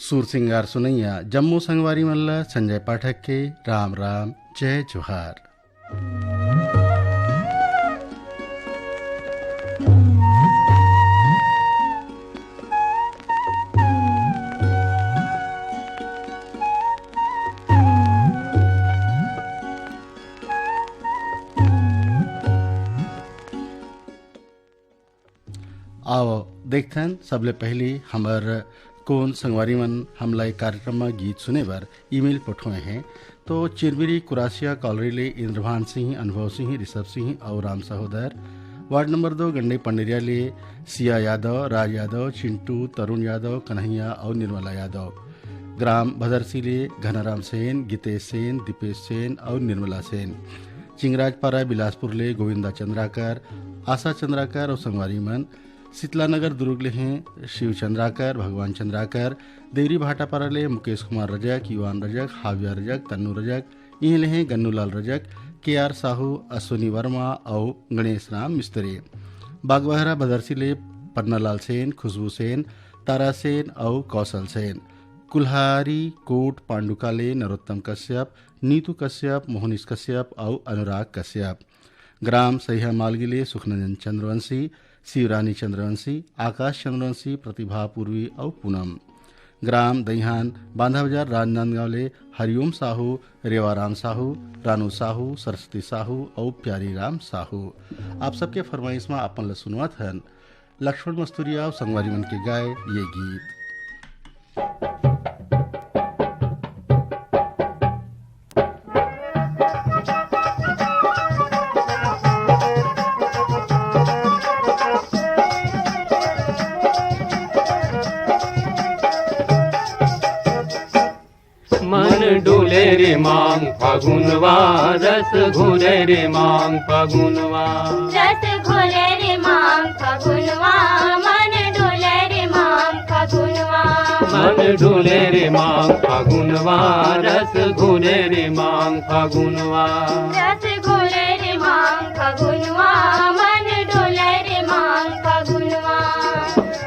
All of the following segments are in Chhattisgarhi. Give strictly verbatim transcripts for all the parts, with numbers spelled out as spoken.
सुर सिंगार सुनइया जम्मो संगवारी मन ल संजय पाठक के राम राम, जय जोहार। आव, देखथन, सबले पहिली हमर कोन संगवारी मन हमला ए कार्यक्रम म गीत सुने बर ईमेल पठोए हें। तो चिरमिरी कुरासिया कॉलोनी ले इंद्रभान सिंह, अनुभव सिंह, ऋषभ सिंह अउ राम सहोदर, वार्ड नंबर दो गंडई पंडेरिया ले सिया यादव, राज यादव, चिंटू, तरुण यादव, कन्हैया अउ निर्मला यादव, ग्राम भदरसी ले घनाराम सेन, गीतेश सेन, दीपेश सेन अउ निर्मला सेन, चिंगराजपारा बिलासपुर ले गोविंदा चंद्राकर, आशा चंद्राकर अउ संगवारी मन, शीतला नगर दुर्ग ले हें शिव चंद्राकर, भगवान चंद्राकर, देवरी भाटापारा ले मुकेश कुमार रजक, युवान रजक, हाविया रजक, तन्नू रजक, इहें ले हें गन्नूलाल रजक, के आर साहू, अश्विनी वर्मा अउ गणेश राम मिस्त्री। बागबहरा भदरसी ले पन्नालाल सेन, खुशबू सेन, तारा सेन अउ कौशल सेन। कुल्हारी कोट पांडुका ले नरोत्तम कश्यप, नीतू कश्यप, मोहनीश कश्यप अउ अनुराग कश्यप। ग्राम सहिया मालगी ले सुखनंदन चंद्रवंशी, शिवरानी चंद्रवंशी, आकाश चंद्रवंशी, प्रतिभा पूर्वी अउ पूनम। ग्राम दईहान बांधा बाजार राजनांदगांव ले हरिओम साहू, रेवाराम साहू, रानू साहू, सरस्वती साहू अउ प्यारी राम साहू। आप सबके फरमाइश म अपन ल सुनवत हन लक्ष्मण मस्तुरिया अउ संगवारी मन के गाए ये गीत। मन डोले रे मांग फगुनवा, रस घोले रे मांग फगुनवा। रस घोले रे मांग फगुनवा, मन डोले रे मांग फगुनवा। मन डोले रे मांग फगुनवा, रस घोले रे मांग फगुनवा। रस घोले रे मांग फगुनवा, मन डोले रे मांग फगुनवा।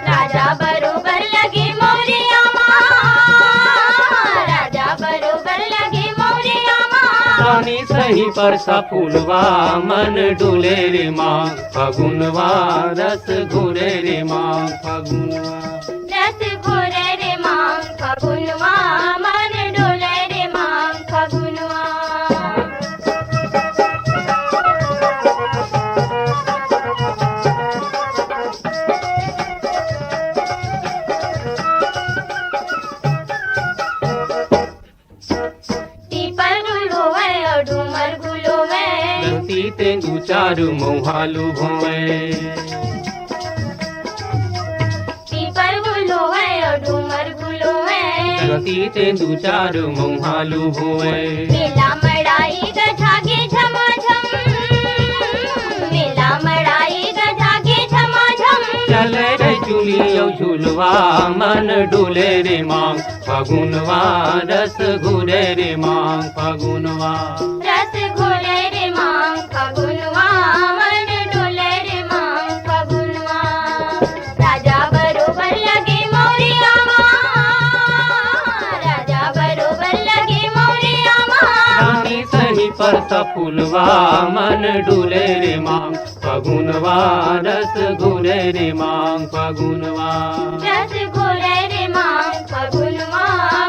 राजा बरोबर लगे मौरिया मा, राजा बरोबर लगे मौरिया मा। रानी सही परसा फूलवा, मन डोले रे मांग फगुनवा, रस घोले रे मांग फगुनवा। रस घोले रे मांग फगुनवा, मन डोले रे मांग फगुनवा। पीपर गुल होवय अउ डूमर गुल होवय। गलती ते दू चार मउहालू होवय। पीपर गुल होवय अउ डूमर गुल होवय। गलती ते दू चार मउहालू होवय। मेला मड़ाई गजागे झमाझम। मेला मड़ाई गजागे झमाझम। चले रे चुली अउ झुलवा, मन डोले रे मांग फगुनवा, रस घोले रे मांग फगुनवा। रस घोले रे मांग फगुनवा, मन डोले रे मांग फगुनवा। राजा बरोबर लगे मौरिया मा, राजा बरोबर लगे मौरिया मा। रानी सही परसा फूलवा, मन डोले रे मांग फगुनवा, रस घोले रे मांग फगुनवा। रस घोले रे मांग फगुनवा,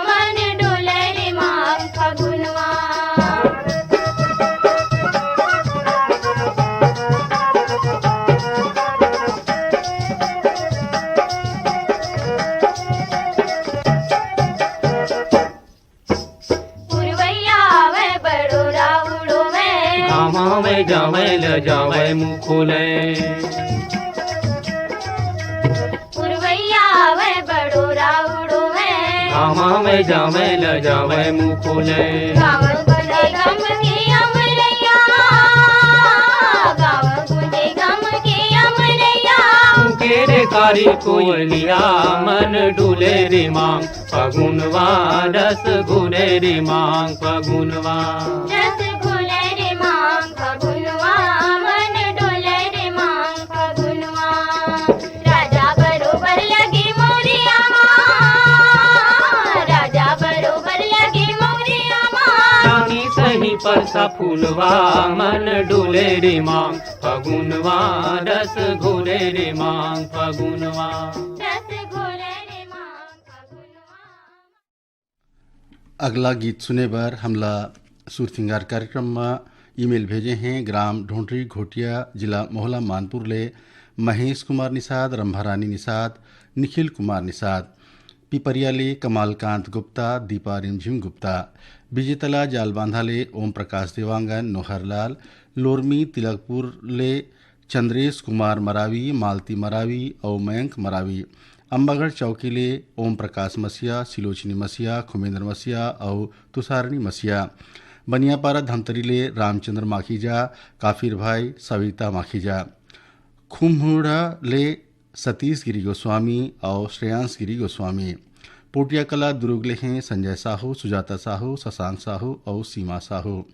मन डोले रे मांग फगुनवा। पुरवैया आवै बड़ोरा उड़ोवै। गामा में जावै ल जावै मुखोलै। पुरवैया आवै बड़ोरा उड़ोवै। गामा में जावै ल जावै मुखोलै। गाँव गूंजे गम के अमरैया। गाँव गूंजे गम के अमरैया। के रे कारी कोयलिया मन डोले रे मांग फगुनवा रस घोले रे मांग फगुनवा। रस घोले रे मांग फगुनवा, मन डोले रे मांग फगुनवा। राजा बरोबर लगे मौरिया मा, परसा फूलवा मन डोले रे मांग फगुनवा, रस घोले रे मांग फगुनवा। रस घोले रे मांग फगुनवा। अगला गीत सुने बर हमला सुर सिंगार कार्यक्रम म ईमेल भेजे हैं ग्राम ढोंढरी घोटिया, जिला मोहला मानपुर ले महेश कुमार निषाद, रंभारानी निषाद, निखिल कुमार निषाद। पिपरिया ले कमालकांत गुप्ता, दीपा रिमझिम गुप्ता। विजेतला जालबांधा ले ओम प्रकाश देवांगन, नोहरलाल। लोरमी तिलकपुर ले चंद्रेश कुमार मरावी, मालती मरावी अउ मयंक मरावी। अम्बागढ़ चौकी ले ओम प्रकाश मसिया, सिलोचनी मसिया, खुमेंद्र मसिया अउ तुषारणी मसिया। बनियापारा धमतरी ले रामचंद्र माखीजा, काफिर भाई, सविता माखीजा। खुमहुड़ा ले सतीश गिरी गोस्वामी अउ श्रेयांश गिरी गोस्वामी। पोटिया कला दुरुग ले हैं संजय साहू, सुजाता साहू, शशांक साहू अउ सीमा साहू।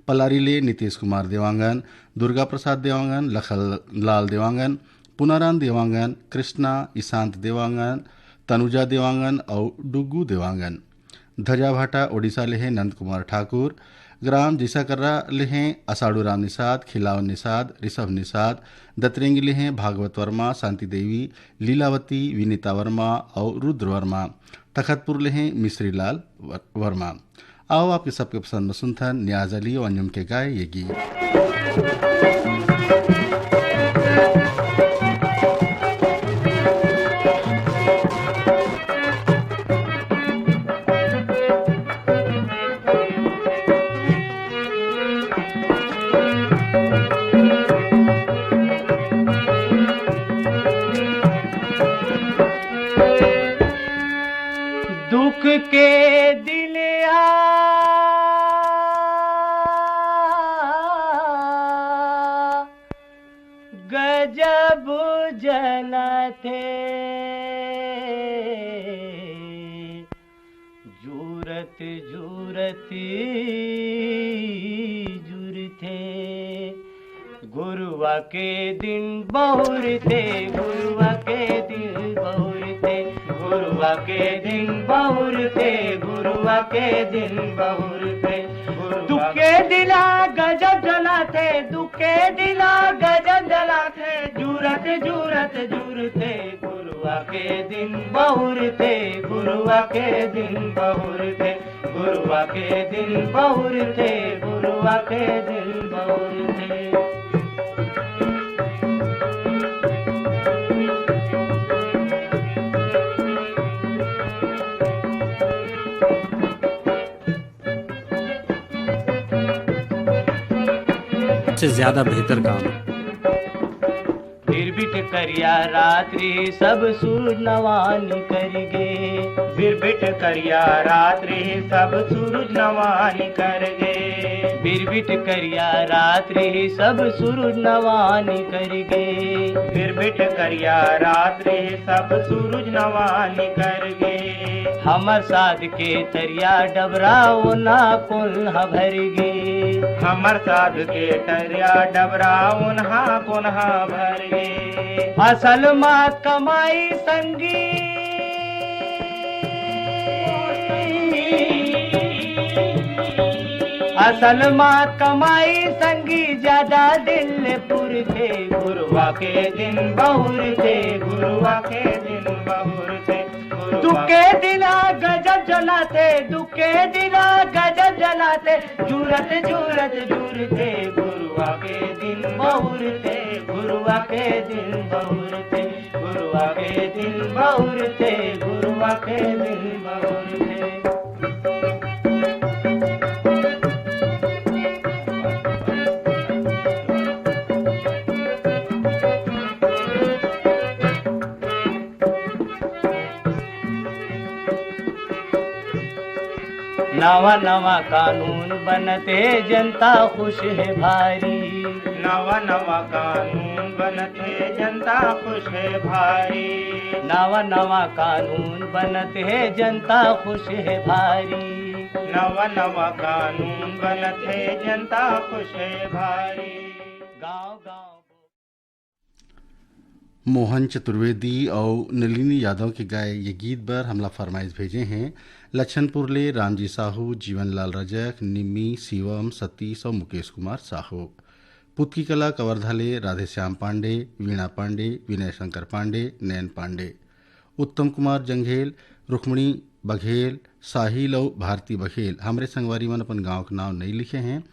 पलारी ले नितेश कुमार देवांगन, दुर्गा प्रसाद देवांगन, लखन लाल देवांगन, पुनाराम देवांगन, कृष्णा, ईशांत देवांगन, तनुजा देवांगन अउ डुगू देवांगन। धजाभाटा ओडिशा ले हे नंद कुमार ठाकुर, ग्राम जिसाकर्रा ले हे असाड़ू राम निषाद, खिलावन निषाद, ऋषभ निषाद, दतरेंगी ले हे भागवत वर्मा, शांति देवी, लीलावती, विनीता वर्मा अउ रुद्र वर्मा। तखतपुर ले हे मिश्री लाल वर-, वर्मा। आओ आपके सबके पसंद में सुनथन नियाज अली अउ अंजुम के गाए ये गीत। दुख के दिन आ गजब जलथे, जूरत जूरत जुरथे। गुरुवा के दिन बहुरथे, गुरुवा के दिन बहुरथे, गुरुवा के दिन बहुरथे, गुरुवा के दिन बहुरथे। दुख के दिला गजब जलाथे, दुख के दिला गजब जलाथे, जूरत जूरत जुरथे। गुरुवा के दिन बहुरथे, गुरुवा के दिन बहुरथे, गुरुवा के दिन बहुरथे, गुरुवा के दिन बहुरथे। से ज्यादा बेहतर काम। बिरबिट करिया रात्रि सब सूरज नवा निकर गे। बिरबिट करिया रात्रि सब सूरज नवा निकर गे। बिरबिट करिया रात्रि सब सूरज नवा निकर गे। बिरबिट करिया रात्रि सब सूरज नवा निकर गे। हमर साध के तरिया डबरा ओना कोल्हा भर गे। हमर साध के तरिया डबरा ओन्हा कोन्हा भर गे। असल मात कमाई संगी, असल मात कमाई संगी, ज्यादा दिन ले पुरथे। गुरुवा के दिन बहुरथे, गुरुवा के दिन बहुरथे। दुख के दिला गजब जलाथे, दुख के दिला गजब जलाथे, जूरत जूरत जुरथे। गुरुवा के दिन बहुरथे, गुरुवा के दिन बहुरथे, गुरुवा के दिन बहुरथे, गुरुवा के दिन बहुरथे। नवा नवा कानून बनत हे, जनता खुश हे भारी। नवा नवा कानून बनत हे, जनता खुश हे भारी। नवा नवा कानून बनत हे, जनता खुश हे भारी। नवा नवा कानून बनत हे, जनता खुश हे भारी। गांव गांव मोहन चतुर्वेदी अउ नलिनी यादव के गाए ये गीत बर हमला फरमाइश भेजे हैं लक्षनपुर ले रामजी साहू, जीवनलाल रजक, निम्मी, शिवम, सतीश अउ मुकेश कुमार साहू। पुतकी कला कवर्धा ले राधेश्याम पांडे, वीणा पांडे, विनय शंकर पांडे, नयन पांडे, उत्तम कुमार जंघेल, रुक्मणी बघेल, साहिल अउ भारती बघेल। हमरे संगवारी मन अपन गांव के नाव नइ लिखे हैं।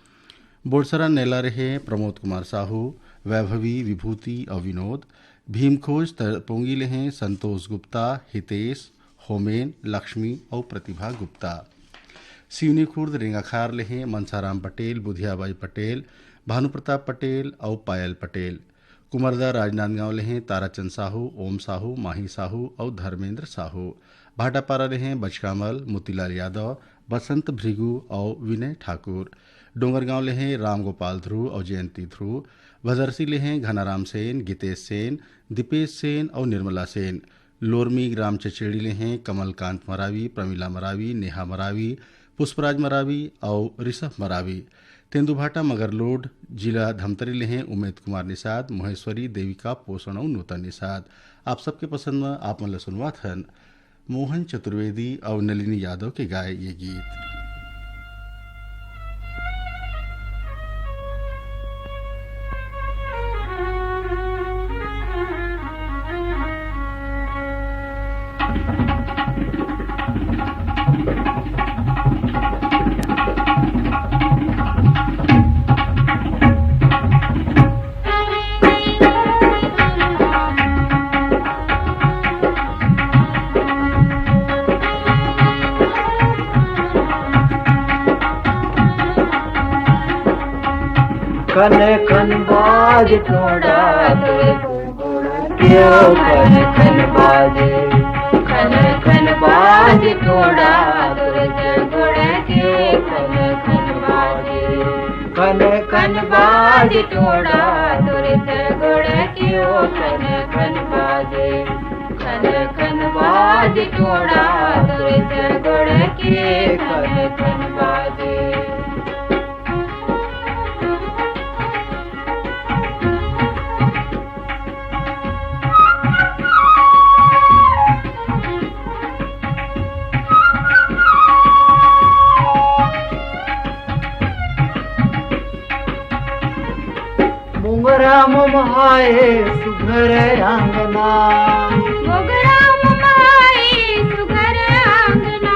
बोलसरा नैला रहे प्रमोद कुमार साहू, वैभवी, विभूति अउ विनोद, भीमखोज तरपोंगी ले हैं संतोष गुप्ता, हितेश, होमेन, लक्ष्मी अउ प्रतिभा गुप्ता। सिवनी खुर्द रेंगाखार ले हैं मनसाराम पटेल, बुधियाबाई पटेल, भानुप्रताप पटेल अउ पायल पटेल। कुमरदा राजनांदगांव ले हैं ताराचंद साहू, ओम साहू, माही साहू अउ धर्मेंद्र साहू। भाटापारा ले हैं बचकामल, मोतीलाल यादव, बसंत भृगु अउ विनय ठाकुर। डोंगरगांव ले हैं रामगोपाल ध्रुव अउ जयंती ध्रुव। भदरसी ले हैं घनाराम सेन, गीतेश सेन, दीपेश सेन अउ निर्मला सेन। लोरमी ग्राम चचेड़ी ले हैं कमलकांत मरावी, प्रमिला मरावी, नेहा मरावी, पुष्पराज मरावी अउ ऋषभ मरावी। तेंदुभाटा मगरलोड, जिला धमतरी ले हैं उमेद कुमार निषाद, महेश्वरी, देविका, पोषण अउ नूतन निषाद। आप सबके पसंद म आप मन ल सुनवात हन मोहन चतुर्वेदी अउ नलिनी यादव के गाए ये गीत। खन खन बाज टोड़ा तोर क्यों खन खन बाजे, खन खन बाज टोड़ा तोर गोड़ के खन खन बाजे, खन खन बाज टोड़ा तोर गोड़ क्यों खन खन बाजे, खन खन बाज टोड़ा तोर गोड़ के खन खन बाजे। मोंगरा मोमहाए सुघर आंगना। मोंगरा मोमहाए सुघर आंगना।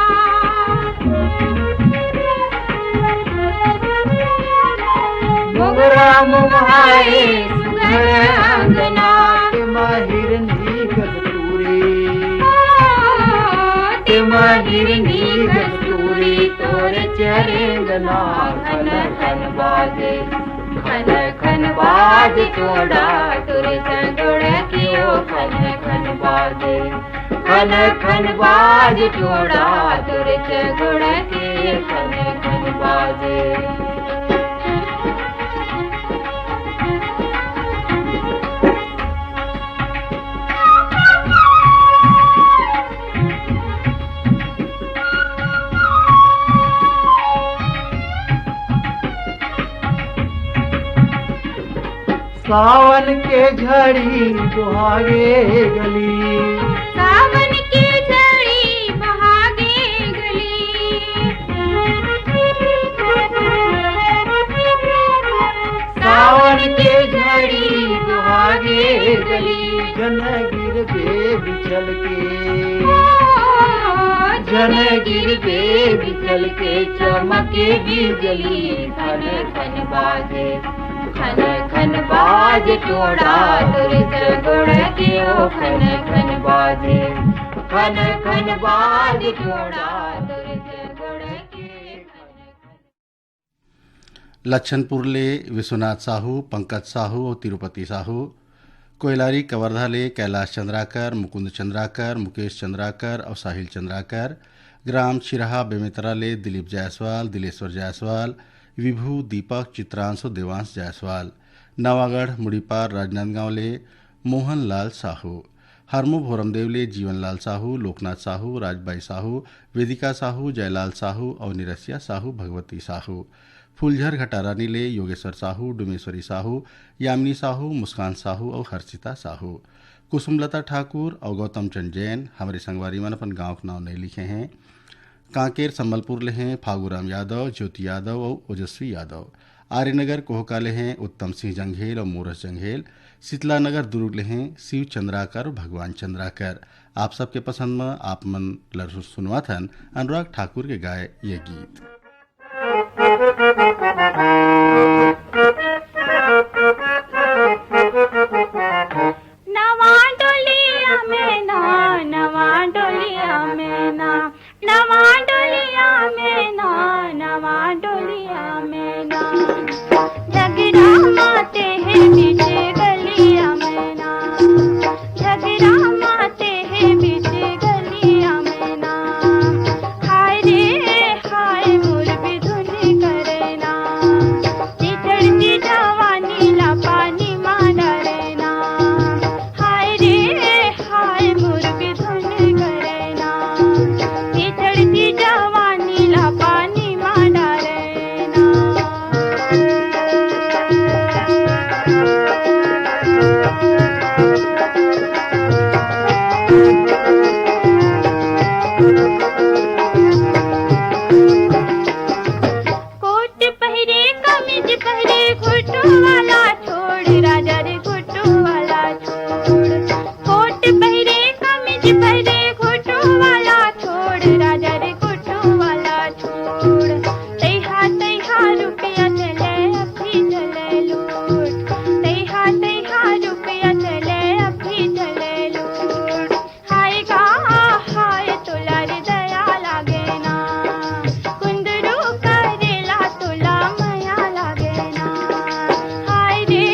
मोंगरा मोमहाए सुघर आंगना। तेमा हिरनी गदतूरी। तेमा हिरनी गदतूरी तोर चरेंगना। खन खन बाजे। खन खन बाज टोड़ा तोर गोड़ कियो खन खन बाजे। खन खन बाज टोड़ा तोर गोड़ के खन खन बाजे। सावन के झड़ी बोहागे गली। सावन के झड़ी बहागे गली। सावन के झड़ी बहागे गली। जन गिरबे बिछल के। जन गिरबे बिछल के चमके बिजली। खन खन बाजे। खन खन बाज टोड़ा तोर गोड़ के ओ खन खन बाजे। खन खन बाज टोड़ा तोर गोड़ के खन खन। लक्षनपुर ले विश्वनाथ साहू, पंकज साहू अउ तिरुपति साहू। कोयलारी कवर्धा ले कैलाश चंद्राकर, मुकुंद चंद्राकर, मुकेश चंद्राकर अउ साहिल चंद्राकर। ग्राम छिरहा बेमेतरा ले दिलीप जायसवाल, दिलेश्वर जायसवाल, विभू, दीपक, चित्रांश अउ देवांश जायसवाल। नवागढ़ मुड़ीपार राजनांदगांव ले मोहन लाल साहू। हरमो भोरमदेव ले जीवनलाल साहू, लोकनाथ साहू, राजबाई साहू, वेदिका साहू, जयलाल साहू अउ निरसिया साहू, भगवती साहू। फूलझर घटारानी ले योगेश्वर साहू, डुमेश्वरी साहू, यामिनी साहू, मुस्कान साहू अउ हर्षिता साहू। कुसुमलता ठाकुर अउ गौतम चंद जैन, हमरे संगवारी मन अपन गांव के नाव नइ लिखे हैं। कांकेर संबलपुर ले हैं फागुराम यादव, ज्योति यादव अउ ओजस्वी यादव। आर्यनगर कोहका ले हैं उत्तम सिंह जंघेल अउ मोरस जंघेल। शीतला नगर दुर्ग ले हैं शिव चंद्राकर अउ भगवान चंद्राकर। आप सबके पसंद म आप मन ल सु-, सुनवात हन अनुराग ठाकुर के गाए ये गीत। नवा डोलिया में ना, नवा डोलिया में ना, नवा डोलिया में ना, नवा डोलिया में ना। झगड़ा माते हैं बीच गलिया में ना, झगड़ा माते हैं बीच गलिया में ना। हाय रे हाय मोर बिधुन करे ना, ये चढ़ती जवानी ला पानी मा डारे ना। हाय रे हाय मोर बिधुन करे ना, ये चढ़ती जवानी ला पानी मा डारे ना। कोट पहिरे, कमीज पहिरे, घुटू वाला छोड़, राजा रे घुटू वाला छोड़। कोट पहिरे, कमीज पहिरे, घुटू वाला छोड़, राजा रे घुटू वाला छोड़। तैहा तैहा रुपया चले अभी चले लूट, तैहा तैहा रुपया चले अभी चले लूट। हाय गा हाय तोला रे दया लागे ना, कुंदरू करेला तोला मया लागे ना। हाय रे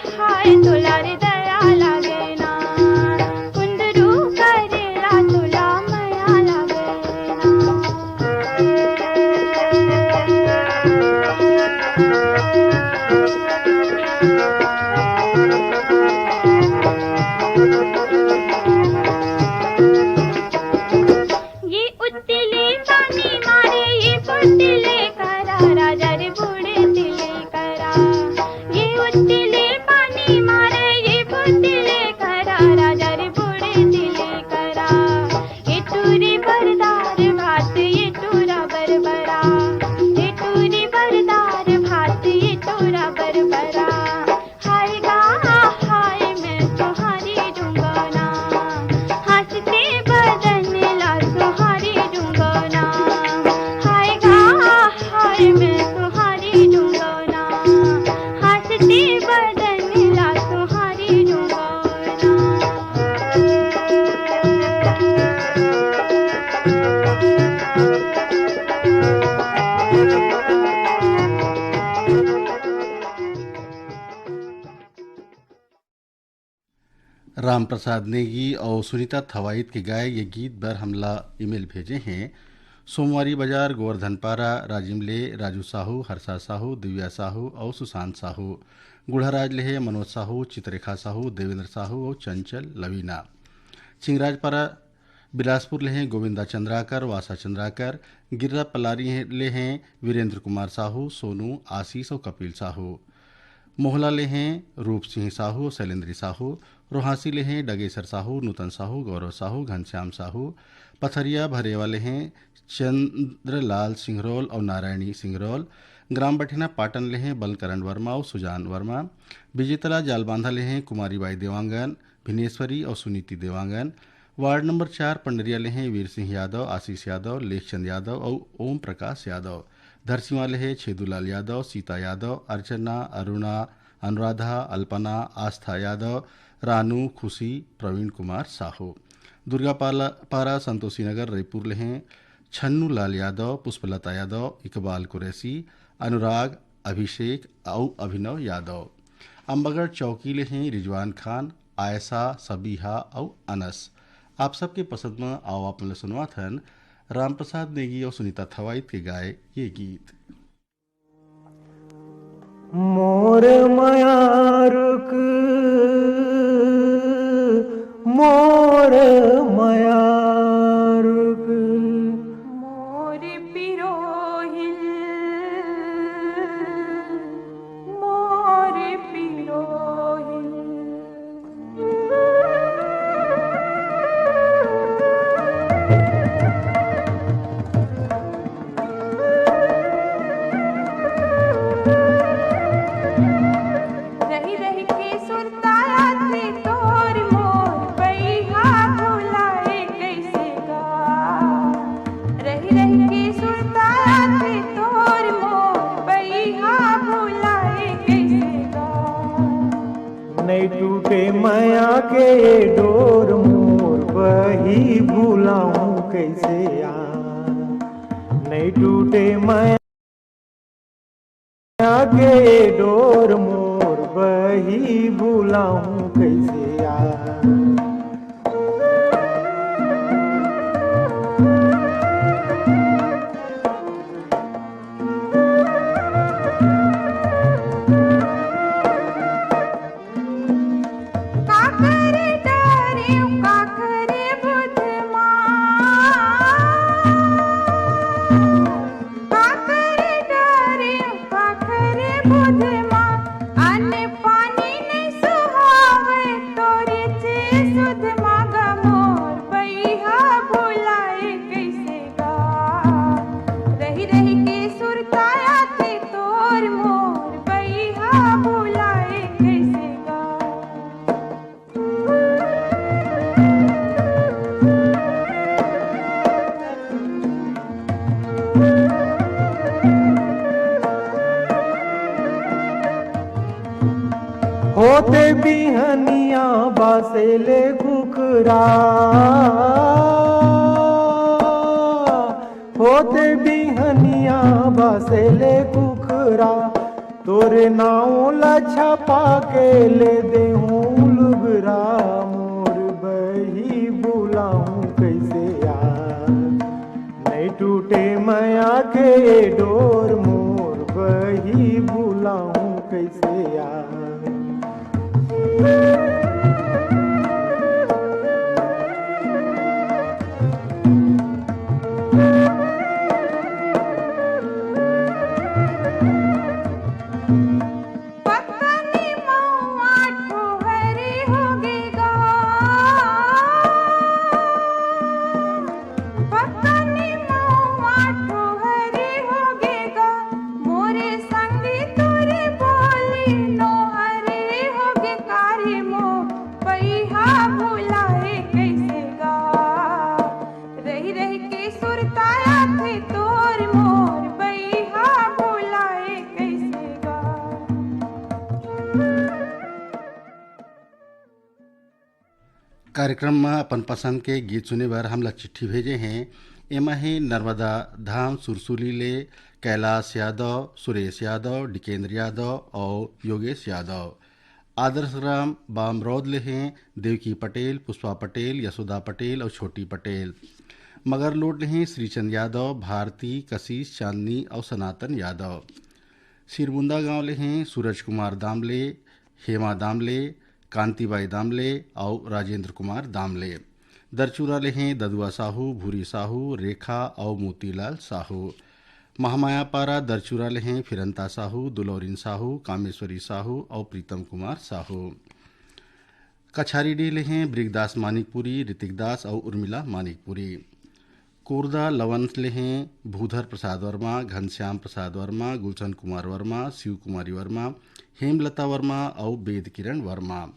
हाय तोला रे दया लागे ना, कुंदरू करेला तोला मया लागे ना। ये उत्तिले पानी मारे, ये फुर्तिले करा, राजा रे फुर्तिले करा। ये उत्तिले पानी मारे, ये फुर्तिले करा, राजा रे फुर्तिले करा। ये टूरी बरदार भात, ये टूरा बरबरा। ये टूरी बरदार भात, ये टूरा बरबरा। हाय गा हाय मैं तुम्हारी डूंगना, हंसते बदन ला तुम्हारी डूंगना। हाय गा हाय मैं तुम्हारी डूंगना, हंसते बदन ला तुम्हारी डूंगना। राम प्रसाद नेगी अउ सुनीता थवाइत के गाए ये गीत बर हमला ईमेल भेजे हैं। सोमवारी बाजार, गोवर्धनपारा, राजिम ले राजू साहू, हर्षा साहू, दिव्या साहू अउ सुशांत साहू। गुढ़ाराज ले हे मनोज साहू, चित्ररेखा साहू, देवेंद्र साहू अउ चंचल लवीना। चिंगराजपारा बिलासपुर ले हे गोविंदा चंद्राकर, वासा चंद्राकर। गिर्रा पलारी ले हे वीरेंद्र कुमार साहू, सोनू, आशीष अउ कपिल साहू। मोहला ले हे रूप सिंह साहू, शैलेंद्री साहू। रोहासी ले हे डगेसर साहू, नूतन साहू, गौरव साहू, घनश्याम साहू। पथरिया भरेवा ले हे चंद्रलाल सिंगरौल अउ नारायणी सिंगरौल। ग्राम बठेना पाटन ले हे बलकरण वर्मा अउ सुजान वर्मा। बिजेतला जालबांधा ले हे कुमारी बाई देवांगन, भिनेश्वरी अउ सुनीति देवांगन। वार्ड नंबर चार पंडरिया ले हे वीर सिंह यादव, आशीष यादव, लेखचंद यादव अउ ओम प्रकाश यादव। धरसीवा ले हे छेदूलाल यादव, सीता यादव, अर्चना, अरुणा, अनुराधा, अल्पना, आस्था यादव, रानू, खुशी, प्रवीण कुमार साहू। दुर्गा पाला-, पारा, संतोषी नगर, रईपुर ले हे छन्नू लाल यादव, पुष्पलता यादव, इकबाल कुरैशी, अनुराग, अभिषेक अउ अभिनव यादव। अम्बागढ़ चौकी ले हे रिजवान खान, आयशा, सबीहा अउ अनस। आप सबके पसंद म आओ आप मन ल सुनवात हन रामप्रसाद नेगी अउ सुनीता थवाइत के गाए ये गीत। मोर मया रुक, मोर मया रुक, मोर पिरोहिल, मोर पिरोहिल। मया के डोर मोर बही भुलाहूँ कइसे यार, नइ टूटे मया के डोर मोर बही भुलाहूँ कइसे यार। काकर डरेव, काकर बुध मा। काकर डरेव, काकर बुध मा। अन्न पानी नइ सुहावे, तोरे से सुध मा गा मोर बइहा भुलाए कइसे गा। रहि रहि के सुरता आथे तोर मोर बइहा भुलाए कइसे गा। होते बिहनिया बासे ले कुकरा, होते बिहनिया बासे ले कुकरा, तोरे नाव ला छपा के ले देहूँ लुगरा, मोर बही भुलाहूँ कइसे यार। नइ टूटे मया के डोर मोर बही भुलाहूँ कइसे यार। पत्ता निमउआ ठोहरे होगे गा। पत्ता निमउआ ठोहरे होगे गा। मोरे संगी तोरे बोली नोहरे होगे का रे मोर बइहा भुलाए कइसे गा। रहि रहि के सुरता आथे तोर मोर बइहा भुलाए कइसे गा। कार्यक्रम म अपन पसंद के गीत सुने बर हमला चिट्ठी भेजे हें। एमा हे नर्मदा धाम सुरसुली ले कैलाश यादव, सुरेश यादव, डिकेंद्र यादव अउ योगेश यादव। आदर्श ग्राम बामरौद ले हें देवकी पटेल, पुष्पा पटेल, यशोदा पटेल अउ छोटी पटेल। मगरलोड ले हें श्रीचंद यादव, भारती, कशिश, चांदनी अउ सनातन यादव। सिरमुंदा गांव ले हें सूरज कुमार दामले, हेमा दामले, कांतिबाई दामले अउ राजेंद्र कुमार दामले। दरचूरा ले हें ददुआ साहू, भूरी साहू, रेखा अउ मोतीलाल साहू। महामायापारा दरचूरा ले हें फिरंता साहू, दुलौरिन साहू, कामेश्वरी साहू अउ प्रीतम कुमार साहू। कछारीडीह ले हें बृगदास मानिकपुरी, ऋतिक दास अउ उर्मिला मानिकपुरी। कोरदा लवन ले हें भूधर प्रसाद वर्मा, घनश्याम प्रसाद वर्मा, गुलशन कुमार वर्मा, शिव कुमारी वर्मा, हेमलता वर्मा अउ वेद किरण वर्मा।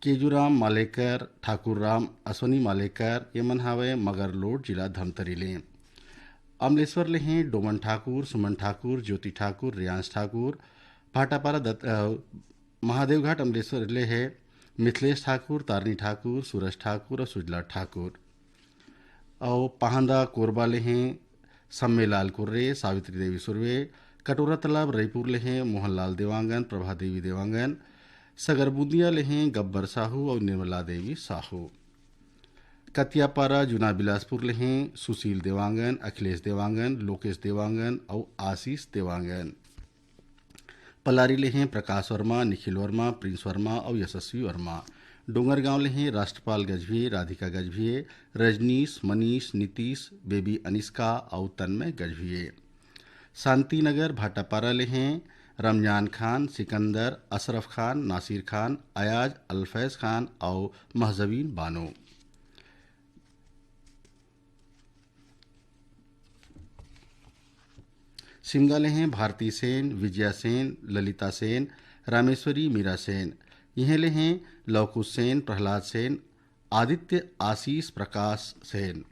केजूराम मालेकर, ठाकुर राम, अश्वनी मालेकर, ये मन हावय मगरलोड, जिला धमतरी ले। अमलेश्वर ले हें डोमन ठाकुर, सुमन ठाकुर, ज्योति ठाकुर, रेयांश ठाकुर। भाटापारा दत्त-, अ, महादेवघाट अमलेश्वर ले हे मिथिलेश ठाकुर, तारनी ठाकुर, सूरज ठाकुर अउ सुजला ठाकुर। अउ पाहंदा कोरबा ले हें सम्मेलाल कुर्रे, सावित्री देवी सुर्वे। कटोरा तालाब रईपुर ले हें मोहनलाल देवांगन, प्रभा देवी देवांगन। सगरबुंदिया ले हें गब्बर साहू अउ निर्मला देवी साहू। कतियापारा जुना बिलासपुर ले हें सुशील देवांगन, अखिलेश देवांगन, लोकेश देवांगन अउ आशीष देवांगन। पलारी ले हें प्रकाश वर्मा, निखिल वर्मा, प्रिंस वर्मा अउ यशस्वी वर्मा। डोंगरगांव ले हें राष्ट्रपाल गजभिये, राधिका गजभिये, रजनीश, मनीष, नीतीश, बेबी अनिष्का अउ तन्मय गजभिये। शांतिनगर भाटापारा ले हें रमजान खान, सिकंदर, अशरफ खान, नासिर खान, अयाज, अल्फैज खान अउ महजबीन बानो। सिमगा ले हें भारती सेन, विजया सेन, ललिता सेन, रामेश्वरी मीरा सेन। इहें ले हें लवकुश सेन, प्रहलाद सेन, आदित्य, आशीष, प्रकाश सेन।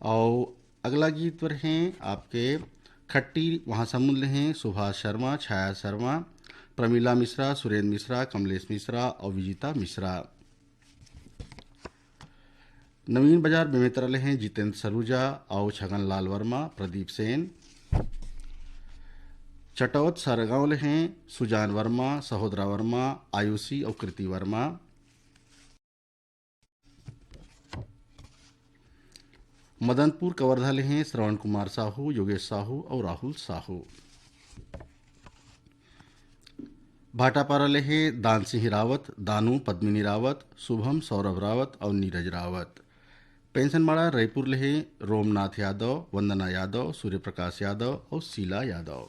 अउ अगला गीत बर हें आपके खट्टी महासमुंद ले हें सुभाष शर्मा, छाया शर्मा, प्रमिला मिश्रा, सुरेंद्र मिश्रा, कमलेश मिश्रा अउ विजिता मिश्रा। नवीन बाजार बेमेतरा ले हैं जितेंद्र सलूजा अउ छगन लाल वर्मा, प्रदीप सेन। चटौत सरगांव ले हैं सुजान वर्मा, सहोदरा वर्मा, आयुषी अउ कृति वर्मा। मदनपुर कवर्धा ले हैं श्रवण कुमार साहू, योगेश साहू अउ राहुल साहू। भाटापारा ले हैं दान सिंह रावत, दानू पद्मिनी रावत, शुभम सौरभ रावत अउ नीरज रावत। पेंशनमाड़ा रईपुर ले हैं रोमनाथ यादव, वंदना यादव, सूर्य प्रकाश यादव अउ शीला यादव।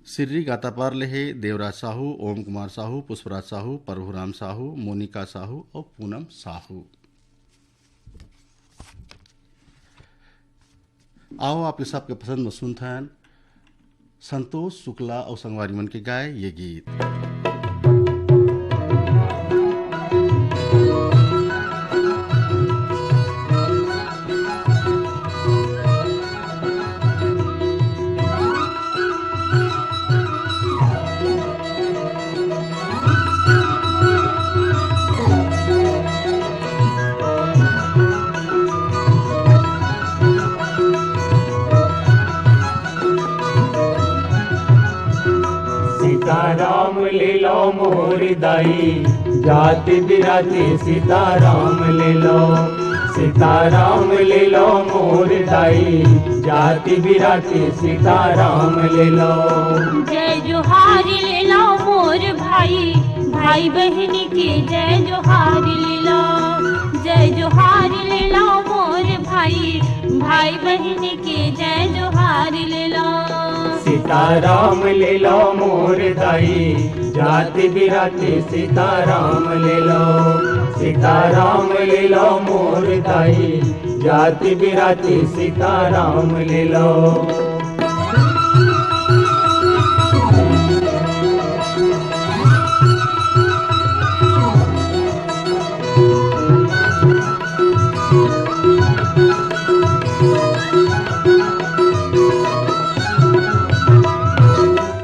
सिर्री गातापार ले हे देवराज साहू, ओम कुमार साहू, पुष्पराज साहू, प्रभुराम साहू, मोनिका साहू अउ पूनम साहू। आओ, आपके सबके पसंद में सुनथन संतोष शुक्ला अउ संगवारी मन के गाए ये गीत। सीताराम ले लो मोर दाई, जाति बिराती सीताराम ले लो। सीताराम ले लो मोर दाई, जाति बिराती सीताराम ले लो। जय जोहार ले लो मोर भाई, भाई बहन के जय जोहार ले लो। जय जोहार ले लो मोर भाई, भाई बहन के जय जोहार ले लो। सीताराम ले लो मोर दाई, जाति बिराती सीताराम ले लो। सीताराम ले लो मोर दाई, जाति बिराती सीताराम ले लो।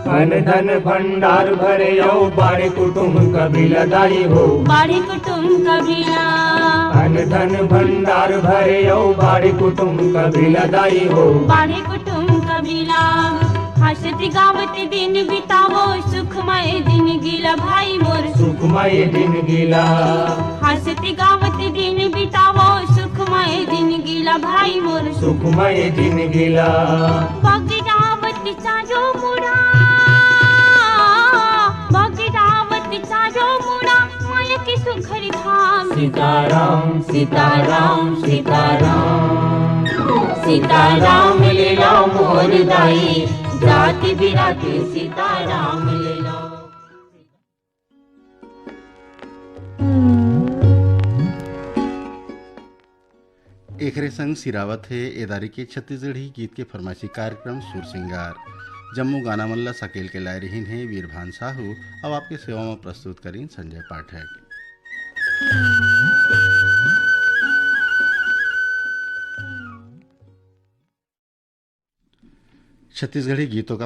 अन धन भंडार भरे अउ बाढ़े कुटुम कबीला दाई हो। बाढ़े कुटुम कबीला। अन धन भंडार भरे अउ बाढ़े कुटुम कबीला दाई हो। बाढ़े कुटुम कबीला। हंसत गावत दिन बितावो सुखमय जिनगी ला भाई मोर। सुखमय जिनगी ला। हंसत गावत दिन बितावो सुखमय जिनगी ला भाई मोर। सुखमय जिनगी ला। बगरावत चारो मुड़ा, बगरावत चारो मुड़ा, माया के सुघर धाम। सीताराम, सीताराम, सीताराम। सीताराम ले लो मोर दाई, जाति बिराती सीताराम ले लो। एखरे संग सिरावत हे एदारी के छत्तीसगढ़ी गीत के फरमाइशी कार्यक्रम सुर सिंगार। जम्मो गाना मन ला सकेल के लाए रहिन हे वीरभान साहू, अब आपके सेवा में प्रस्तुत करिन संजय पाठक। छत्तीसगढ़ी गीतों का